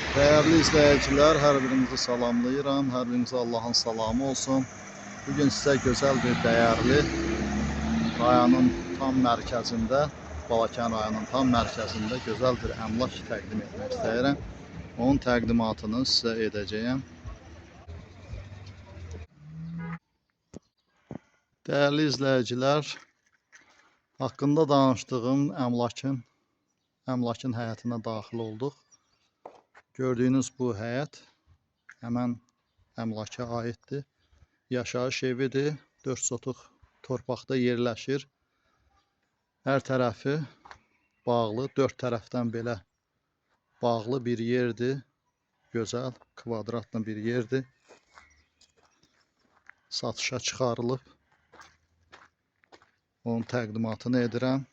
Dəyərli izləyicilər, hər birinizi salamlayıram. Hər birinizə Allahın salamı olsun. Bugün sizə gözəl bir dəyərli rayonun tam mərkəzində, Balakən rayonunun tam mərkəzində gözəl bir əmlak təqdim etmək istəyirəm. Onun təqdimatını sizə edəcəyəm. Dəyərli izləyicilər, haqqında danışdığım əmlakın həyətinə daxil olduq. Gördüyünüz bu həyət həmən əmlaka aiddir. Yaşayış evidir. 4 sotuq torpaqda yerləşir. Hər tərəfi bağlı, 4 tərəfdən belə bağlı bir yerdir. Gözəl, kvadratlı bir yerdir. Satışa çıxarılıb. Onun təqdimatını edirəm.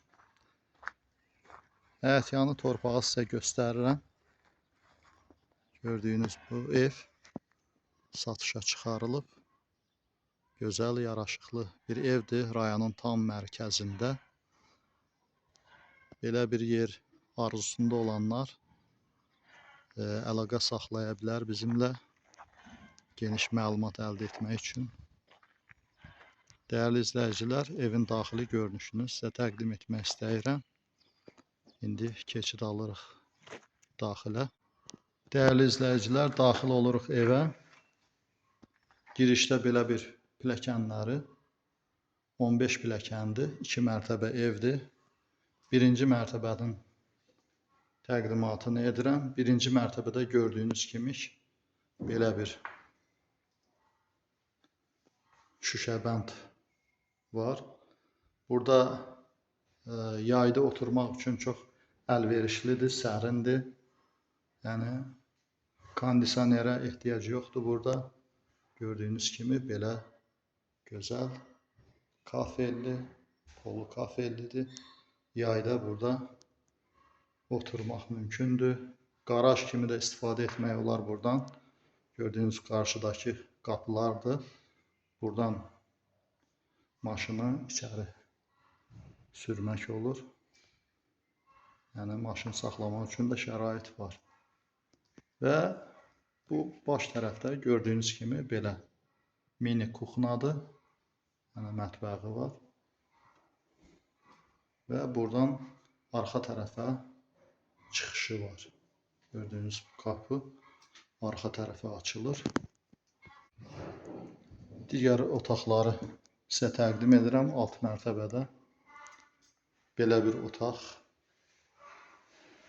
Həyətyanı torpağı sizə göstərirəm. Gördüyünüz bu ev satışa çıxarılıb. Gözəl, yaraşıqlı bir evdir rayonun tam mərkəzində. Belə bir yer arzusunda olanlar əlaqə saxlaya bilər bizimlə geniş məlumat əldə etmək üçün. Dəyərli izləyicilər, evin daxili görünüşünü sizə təqdim etmək istəyirəm. İndi keçid alırıq daxilə. Dəyərli izləyicilər, daxil oluruq evə. Girişdə belə bir pilləkənləri, 15 pilləkəndir, 2 mərtəbə evdir. Birinci mərtəbənin təqdimatını edirəm. Birinci mərtəbədə gördüyünüz kimi belə bir şüşəbənd var. Burada yayda oturmaq üçün çox əlverişlidir, sərindir. Yəni kondisionerə ehtiyac yoxdur burada. Gördüyünüz kimi belə gözəl kafelli, polu kafellidir. Yayda burada oturmaq mümkündür. Qaraj kimi də istifadə etmək olar buradan. Gördüyünüz qarşıdakı qapılardır. Buradan maşını içəri sürmək olur. Yəni maşın saxlamaq üçün də şərait var. Və bu baş tərəfdə gördüyünüz kimi belə mini kuxnadır. Yəni mətbəxi var. Və buradan arxa tərəfə çıxışı var. Gördüyünüz qapı arxa tərəfə açılır. Digər otaqları sizə təqdim edirəm alt mərtəbədə. Belə bir otaq.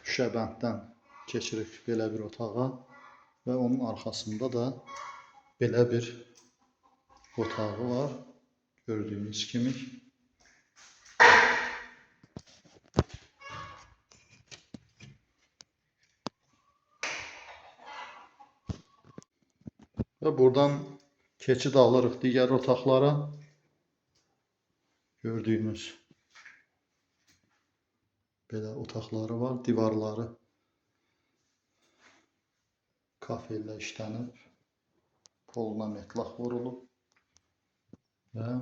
Şüşəbənddən keçirik belə bir otağa və onun arxasında da belə bir otağı var. Gördüyünüz kimi. Və buradan keçid alırıq digər otaqlara. Gördüyünüz belə otaqları var, divarları kafellə işlənib, poluna metlaq vurulub və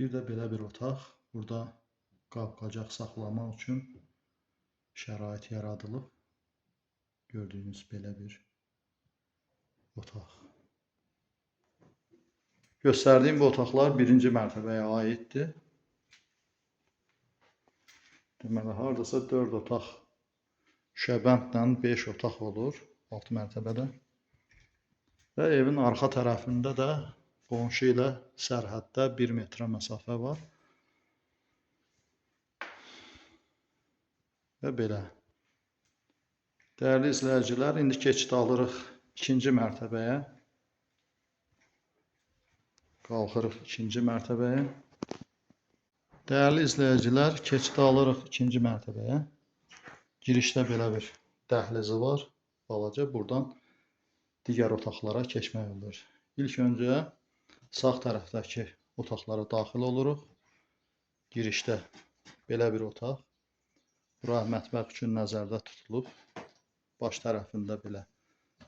bir də belə bir otaq. Burada qab-qacaq saxlamaq üçün şərait yaradılıb. Gördüyünüz belə bir otaq. Göstərdiyim bu otaqlar birinci mərtəbəyə aiddir. Deməli, hardasa 4 otaq, şüşəbəndlə 5 otaq olur alt mərtəbədə. Və evin arxa tərəfində də qonşu ilə sərhəddə 1 metrə məsafə var. Və belə. Dəyərli izləyicilər, indi keçid alırıq ikinci mərtəbəyə. Qalxırıq ikinci mərtəbəyə. Dəyərli izləyicilər, keçid alırıq ikinci mərtəbəyə. Girişdə belə bir dəhlizi var. Balaca, buradan digər otaqlara keçmək olur. İlk öncə sağ tərəfdəki otaqlara daxil oluruq. Girişdə belə bir otaq. Bura mətbəx üçün nəzərdə tutulub. Baş tərəfində belə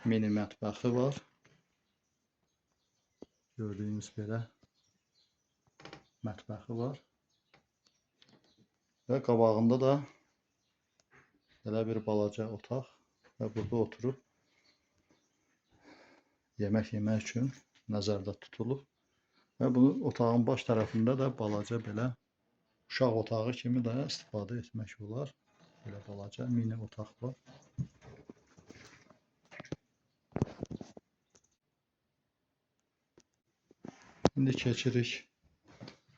mini mətbəxi var. Gördüyünüz belə mətbəxi var. Və qabağında da Belə bir balaca otaq və burada oturub yemək yemək üçün nəzərdə tutulub. Və bu otağın baş tərəfində də balaca belə uşaq otağı kimi də istifadə etmək olar. Belə balaca mini otaq var. İndi keçirik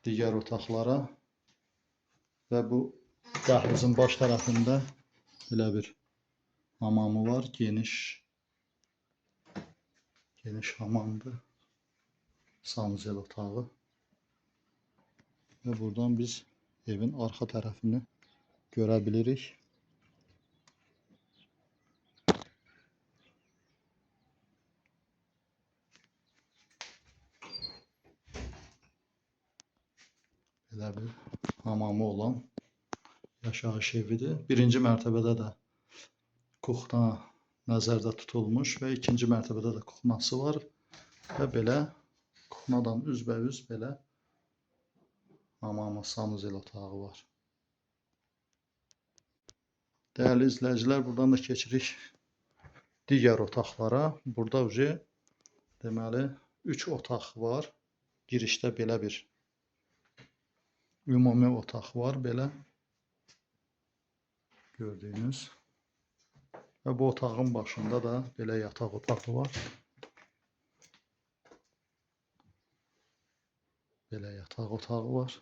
digər otaqlara və bu dəhlizin baş tərəfində belə bir hamamı var. Geniş hamamdır. Sanuzel otağı. Və buradan biz evin arxa tərəfini görə bilirik. Belə bir hamamı olan yaşayış evidir. Birinci mərtəbədə də kuxna nəzərdə tutulmuş və ikinci mərtəbədə də kuxnası var və belə kuxnadan üzbəüz belə hamamı, sanuzel otağı var. Dəyərli izləyicilər, buradan da keçirik digər otaqlara. Burada deməli 3 otaq var. Girişdə belə bir ümumi otaq var, belə gördüyünüz. Və bu otağın başında da belə yataq otağı var. Belə yataq otağı var.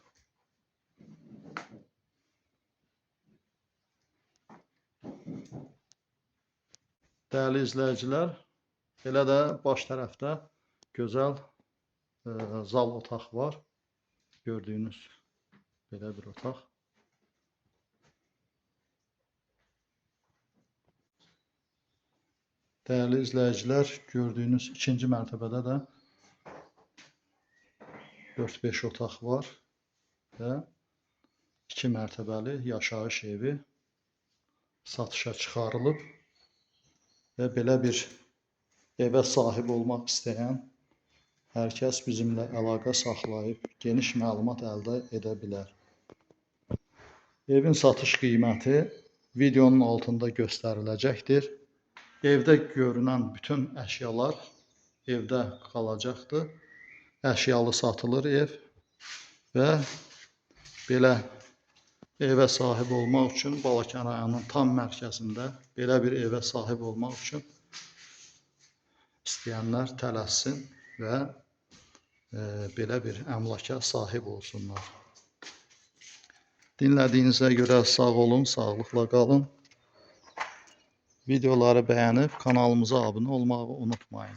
Dəyərli izləyicilər, belə də baş tərəfdə gözəl zal otaq var. Gördüyünüz belə bir otaq. Dəyərli izləyicilər, gördüyünüz ikinci mərtəbədə də 4-5 otaq var və 2 mərtəbəli yaşayış evi satışa çıxarılıb və belə bir evə sahib olmaq istəyən hər kəs bizimlə əlaqə saxlayıb geniş məlumat əldə edə bilər. Evin satış qiyməti videonun altında göstəriləcəkdir. Evdə görünən bütün əşyalar evdə qalacaqdır. Əşyalı satılır ev və belə evə sahib olmaq üçün Balakən rayonunun tam mərkəzində belə bir evə sahib olmaq üçün istəyənlər tələssin və belə bir əmlaka sahib olsunlar. Dinlədiyinizə görə sağ olun, sağlıqla qalın. Videoları bəyənib kanalımıza abunə olmağı unutmayın.